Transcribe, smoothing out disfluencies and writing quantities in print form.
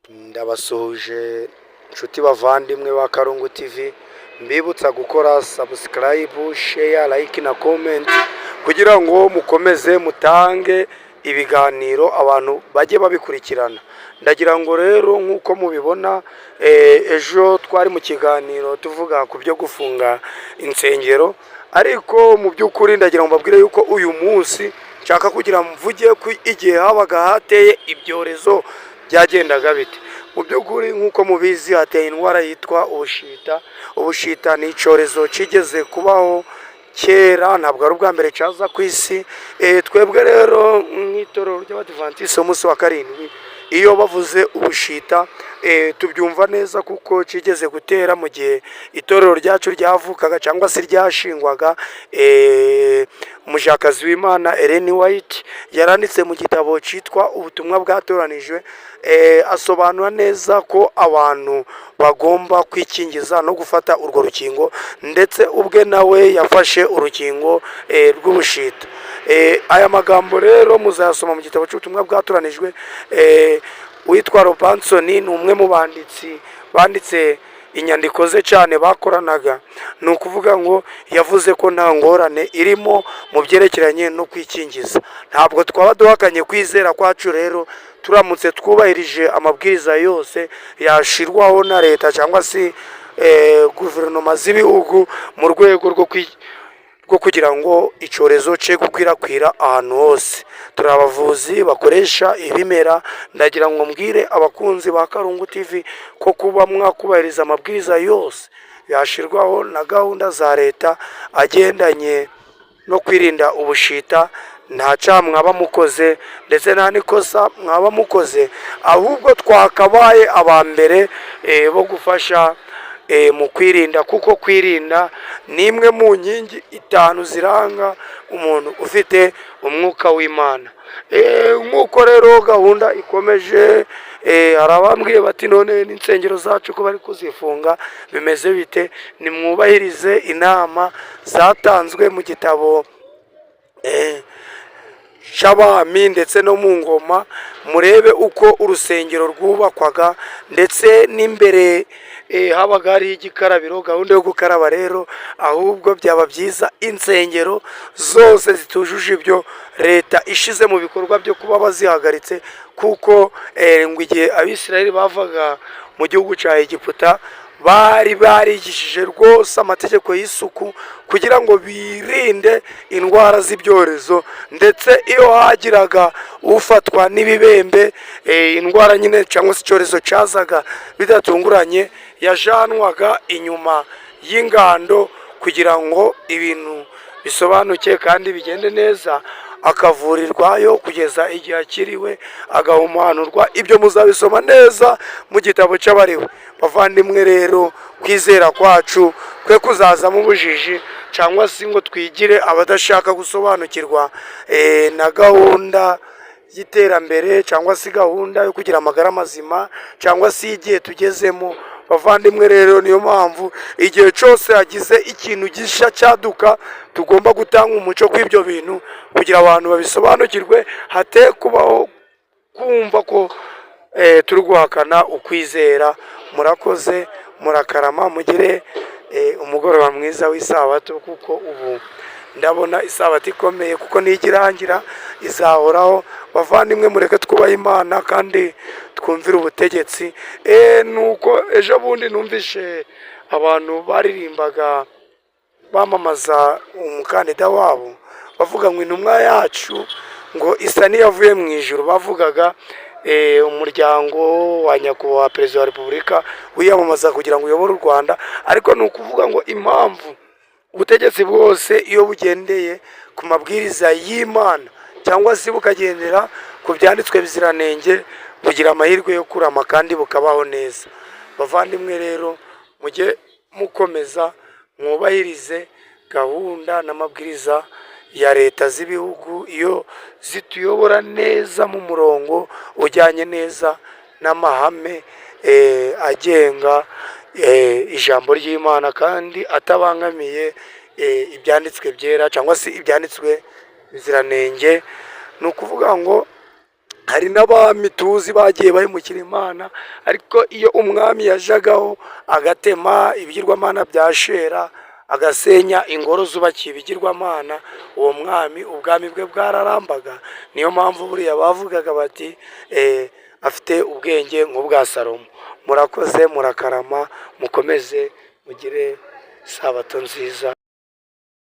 Ndabasuhuje inshuti bavandimwe ba Karungu TV, mbibutsa gukora subscribe, share, like na comment kugira ngo mukomeze mutange ibiganiro, abantu bajye babikurikirana. Ndagira ngo rero, nk'uko mubibona, ejo twari mu kiganiro tuvuga ku byo gufunga insengero, ariko mu by'ukuri ndagira ngo mbabwire yuko uyu munsi nshaka kugira mvuge ko igihe habaga hateye ibyorezo byagendaga bite. Mu by'ukuri, nk'uko mubizi, hateye indwara yitwa ubushita. Ubushita ni icyorezo kigeze kubaho kera, ntabwo ari ubwa mbere cyaza ku isi. Twebwe rero nk'itorero ry'Abadivantisiti umunsi wa karindwi, iyo bavuze ubushita tubyumva neza kuko kigeze gutera mu gihe itorero ryacu ryavukaga cyangwa se ryashingwaga. Umujakazi w'Imana Ellen White yaranditse mu gitabo cyitwa Ubutumwa Bwatoranijwe, asobanura neza ko abantu bagomba kwikingiza no gufata urwo rukingo, ndetse ubwe nawe yafashe urukingo rw'ubushita. Aya magambo rero muzayasoma mu gitabo cy'Ubutumwa Bwatoranijwe. Witwa Robertson ni umwe mu banditsi banditse inyandiko ze cyane bakoranaga. Ni ukuvuga ngo yavuze ko nta ngorane irimo mu byerekeranye no kwikingiza. Ntabwo twaba duhakanye kwizera kwacu rero turamutse twubahirije amabwiriza yose yashyirwaho na leta cyangwa se guverinoma z'ibihugu mu rwego rwo kugira ngo icyorezo cye gukwirakwira ahantu hose. Turi abavuzi bakoresha ibimera. Ndagira ngo mbwire abakunzi ba Karungu TV ko kuba mwakubahiriza amabwiriza yose yashyirwaho na gahunda za leta agendanye no kwirinda ubushita, nta cyaha mwaba mukoze, ndetse nta n'ikosa mwaba mukoze, ahubwo twakabaye aba mbere bo gufasha mu kwirinda, kuko kwirinda ni imwe mu nkingi 5 ziranga umuntu ufite umwuka w'Imana. Nk'uko rero gahunda ikomeje, hari abambwiye bati: "None n'insengero zacu ko bari kuzifunga, bimeze bite?" Nimwubahirize inama zatanzwe mu gitabo cy'Abami ndetse no mu Ngoma, murebe uko urusengero rwubakwaga, ndetse n'imbere habaga hariho igikarabiro, gahunda yo gukaraba. Rero ahubwo byaba byiza insengero zose zitujuje ibyo leta ishize mu bikorwa byo kuba bazihagaritse, kuko ngo igihe Abisirayeli bavaga mu gihugu cya Egiputa bari barigishije rwose amategeko y'isuku kugira ngo birinde indwara z'ibyorezo. Ndetse iyo hagiraga ufatwa n'ibibembe, indwara nyine cyangwa se icyorezo cyazaga bidatunguranye, yajanwaga inyuma y'ingando kugira ngo ibintu bisobanuke kandi bigende neza, akavurirwayo kugeza igihe akiriwe, agahumanurwa. Ibyo muzabisoma neza mu gitabo cy'Abalewi. Bavandimwe rero, kwizera kwacu kwe kuzazamo ubujiji cyangwa se ngo twigire abadashaka gusobanukirwa na gahunda y'iterambere cyangwa se gahunda yo kugira amagara mazima cyangwa se igihe tugezemo. Bavandimwe rero, niyo mpamvu igihe cyose hagize ikintu gishya cyaduka tugomba gutanga umuco kw'ibyo bintu kugira abantu babisobanukirwe, hate kubaho kumva ko turi guhakana ukwizera. Murakoze, murakarama, mugire umugoroba mwiza w'isabato, kuko ubu ndabona isabato ikomeye, kuko nijya irangira izahoraho. Bavandimwe, mureke twubahe Imana kandi twumvire ubutegetsi. Nuko ejo bundi numvishe abantu baririmbaga bamamaza umukandida wabo, bavuga ngo intumwa yacu ngo isa n'iyavuye mu ijuru. Bavugaga umuryango wa nyakubahwa Perezida wa Repubulika wiyamamaza kugira ngo uyobore u Rwanda. Ariko ni ukuvuga ngo impamvu ubutegetsi bwose iyo bugendeye ku mabwiriza y'Imana cyangwa se bukagendera ku byanditswe biziranenge, bugira amahirwe yo kurama kandi bukabaho neza. Bavandimwe rero, mujye mukomeza mwubahirize gahunda n'amabwiriza ya leta z'ibihugu iyo zituyobora neza mu murongo ujyanye neza n'amahame agenga ijambo ry'Imana kandi atabangamiye ibyanditswe byera cyangwa se ibyanditswe biziranenge. Ni ukuvuga ngo Hari n'abami tuzi bagiye bahemukira Imana, ariko iyo umwami yajagaho agatema ibigirwamana bya Shera, agasenya ingoro zubakiye ibigirwamana, uwo mwami ubwami bwe bwararambaga. Niyo mpamvu buriya bavugaga bati afite ubwenge nk'ubwa Salomo. Murakoze, murakarama, mukomeze mugire sabato nziza.